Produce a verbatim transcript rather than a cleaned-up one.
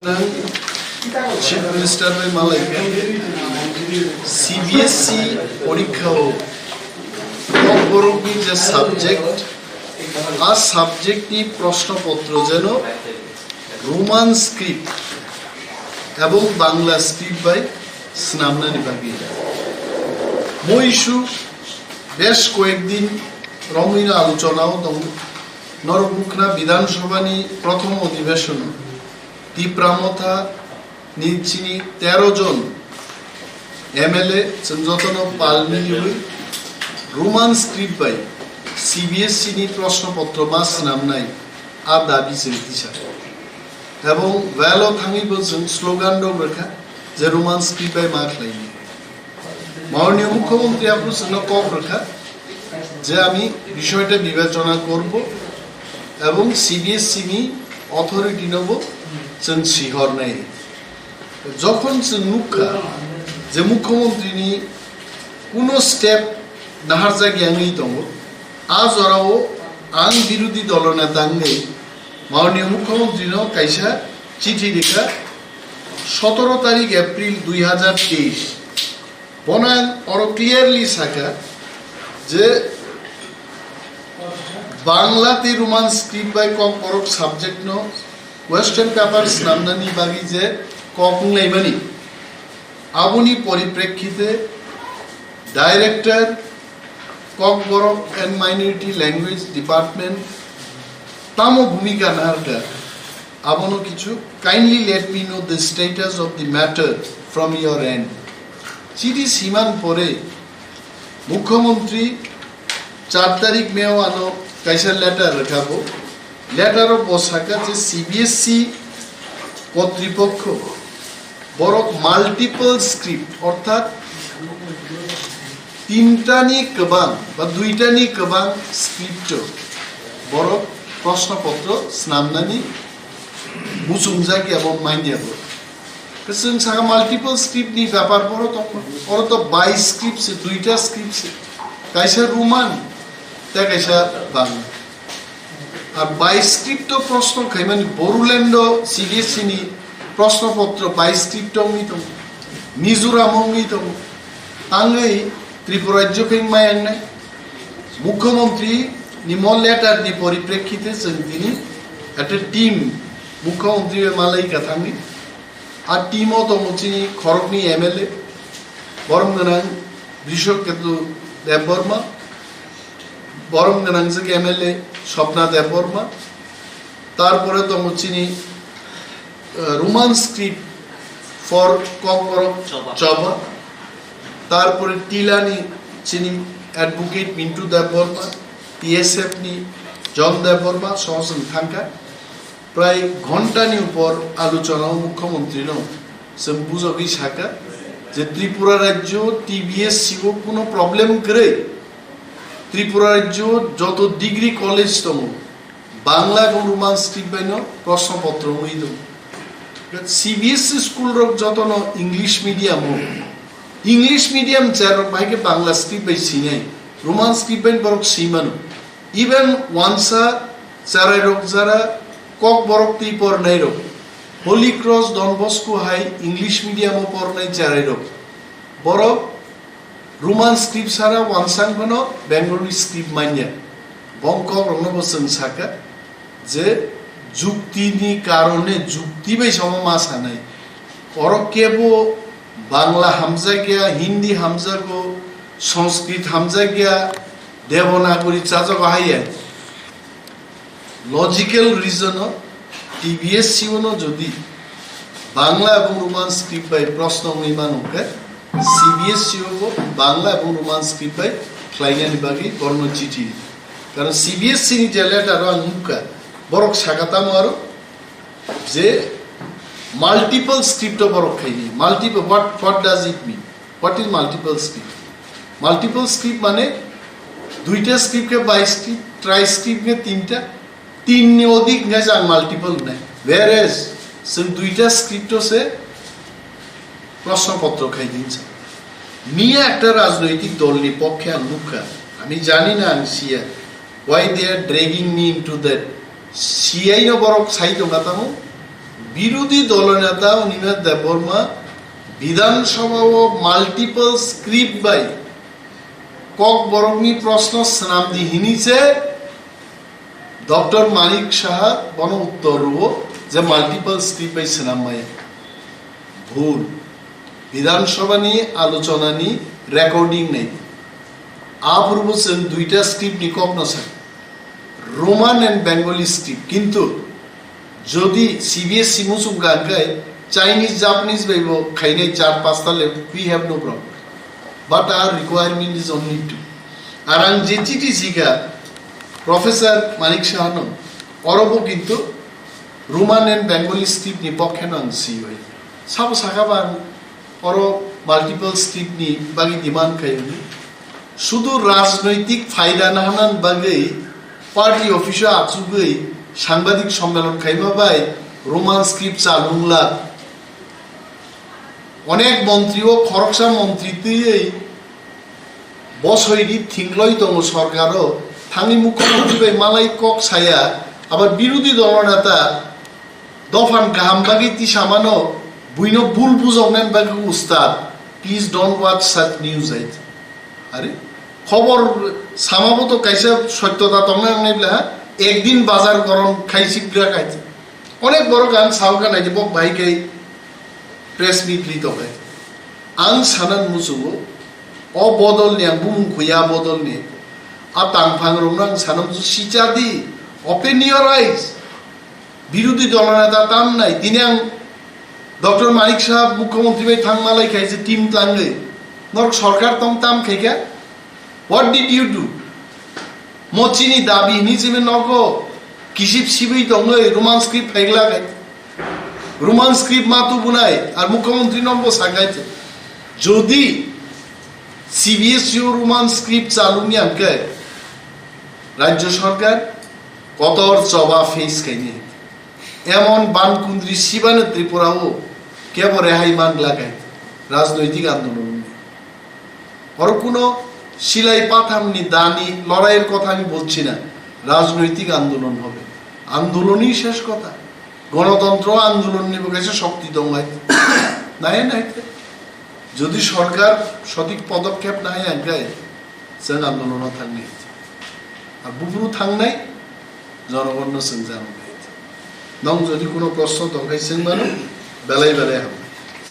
Chief Minister bai malai khe C B S E porikha o Kokborok ni je subject, a subject ni proshno potro jeno Roman script ebong Bangla script bai swnamnani bagwi. Mo issue besh koyek din romwino alochona o tongo. Norok nukna Bidhan Sabha ni prothom odhibeshon o Tipra Motha ni chini tero jon M L A chwng jotono pal miliwi Roman script bai C B S E ni proshno potro ma swnamnai a dabi chwng tisa. Ebong well o thangwi bo chwng slogan rok rwkha je Roman script bai ma khlaini. মাননীয় মুখ্যমন্ত্রী approve chwngno kok rwkha je ami বিষয়টা বিবেচনা করব এবং C B S E ni authority nobo chwng sihornai. Jokhon chwng nukha je mukhyamantri ni kuno step naharjak yangwi tongo, a jorao ang birodhi dolo neta wngwi মাননীয় মুখ্যমন্ত্রী no kaisa chithi rikha, সতেরো তারিখ এপ্রিল দুই হাজার তেইশ. Bono ang oro clearly sakha je Bangla tei Roman script bai Kokborok subject no question paper swnamnani bagwi je kok wnglaimani, aboni poriprekkhite Director Kokborok and Minority Language Department tamo bhumika naharkha, abono kichu kindly let me know the status of the matter from your end. Chini siman pore Mukhyamantri char tarik May o ano kaisa letter rwkha bo. Letter o bo sakha je C B S E kotripokho borok multiple script orthat tintani kwbang ba duitani kwbang script o borok proshno potro swnamnani muchungjak ya bo manya bo. Chwng saka multiple script ni bepar boro tong, oro to bai script se, duita script se, kaisa Roman, tei kaisa Bangla. Ar bai script o proshno khaimani Borulendo C B S E ni proshno potro bai script wngwi tongo, Mizoram wngwi tongo, tangwi Tripura rajyo khe mayang nai. Mukhyamantri ni mo letter ni poriprekkhite chwng tini ekta team Mukhyamantri bai malai ka thangwi. A team o tongo chini khoroknwi M L A, borom gwnang Brishoketu Debbarma, borom gwnang jwk M L A Swapna Debbarma, tarpore tongo chini, eh, Roman script for Kokborok Choba. Choba, tarpore Tilani chini advocate Mintu Debbarma, T S F ni John Debbarma, sohosong thangkha. Prai ghontani upor alochona o mukhyamantri no chwng bujagwi sakha je Tripura rajyo T B S C o kuno problem kwrwi. Tripura rajyo joto degree college tongo, Bangla ebong Roman script bai no proshno potro wngwi tongo. C B S E school rok joto no English medium o, English medium chair rok bahai khe Bangla script bai sinai, Roman script bai borok simano. Even wansa cherairok jara Kokborok twi pornairok, Holy Cross Don Bosco hai English medium o pornai cherairok, borok Roman script sara wansang phano Bengali script manya. Bong kokrokno bo chwng sakha je jukti ni karone jukti bai samo ma sanai. Oro kebo Bangla hamjakya, Hindi hamjago, Sanskrit hamjakya, Devanagari chajago haiya. Logical reason o T B S C o no jodi Bangla ebong Roman script bai proshno wngwi mano khe, C B S C o bo Bangla ebong Roman script bai khlainani bagwi borokno chithi. Karon C B S C ni je letter o ang nukha, borok saka tamo aro je multiple script o borok khaini. Multiple, what, what does it mean? What is multiple script? Multiple script mane duita script khe bai script, tri script khe tinta, tinni odik hwnkhe jang multiple hwnai. Whereas chwng duita script o se প্রশ্নপত্র খাই দিন sir. Miya ekta rajnoitik dolni pokkhe ang nukha, ami jani na ang siya, why they are dragging me into that? Siyaino borok sai tongkha tamo, Birodhi dolo neta Animesh Debbarma Bidhan Sabha o multiple script bai Kokborokni proshno swnamdi hini se Doctor Manik Saha bono uttor rwo je multiple script bai swnam maya. Bhul. Bidhan Sabha ni alochona ni recording nai. Aphurubo chwng duita script ni kok no sai. Roman and Bengali script, kintu jodi C B S E muchung ka hwnkhe Chinese, Japanese bai bo khainai char pasta le, we have no problem. But our requirement is only two. Ar ang je chiti sikha Professor Manik Saha no, oro bo kintu Roman and Bengali script ni pokhe no ang siwi. Sabo sakha ba ang oro multiple script ni bagwi demand khai hwnwi. Sudu rajnoitik phaida nahanan bagwi party office o achugwi sangbadik sommelon khaima bai Roman script chalungla. Onek montri o khoroksa montri twiwi bosoi di thingloi tongo sorkar o, thangwi mukhyamantri bai malai kok saya, abar birodhi dolo neta dophan kaham bagwi tisamano buino bul bujoknani bagwi ustad. Please don't watch such news, I think. Are, khobor samabo to kaisa sotyota tongna nangnai bla, ha? Ekdin bazar gorom khaisi bira kaisa. Onek borok ang sao ka nai bok bai kai press meet li tokai. Ang sanan musugo, o bodol ni ang bumung khuya bodol ni. A tangphang rokno ang sanan musu sicha di, open your eyes. Birodhi dolo neta tam nai, tini ang Doctor Manik Saha mukhyamantri bai thang malai khai je team tlangwi. Norok sorkar tong tam khai kha? What did you do? Mo chini dabi hini chini nogo kisip sibwi tongwi Roman script phaigla khai. Roman script ma tubunai ar mukhyamantri no bo sakai. Jodi C B S E o Roman script chalungya hwnkhe rajya sorkar kotor choba face khaini. Emon bankundri sibano Tripura o kebo rehai mangla khai rajnoitik andolon. Oro kuno silai pathamni dani loraier kotha ami bolchi na, rajnoitik andolon hobe. Andolonwi shesh kotha. Gonotontro andolonni bo kaisa shokti dong lai. Nai nai te. Jodi sorkar sothik podokkhep nai angkai, chwng andolono thangnai. Ar buphuru thangnai, jonogonno chwng janoknai. Nong jodi kuno proshno tongkhai chwng mano, belai belai ham.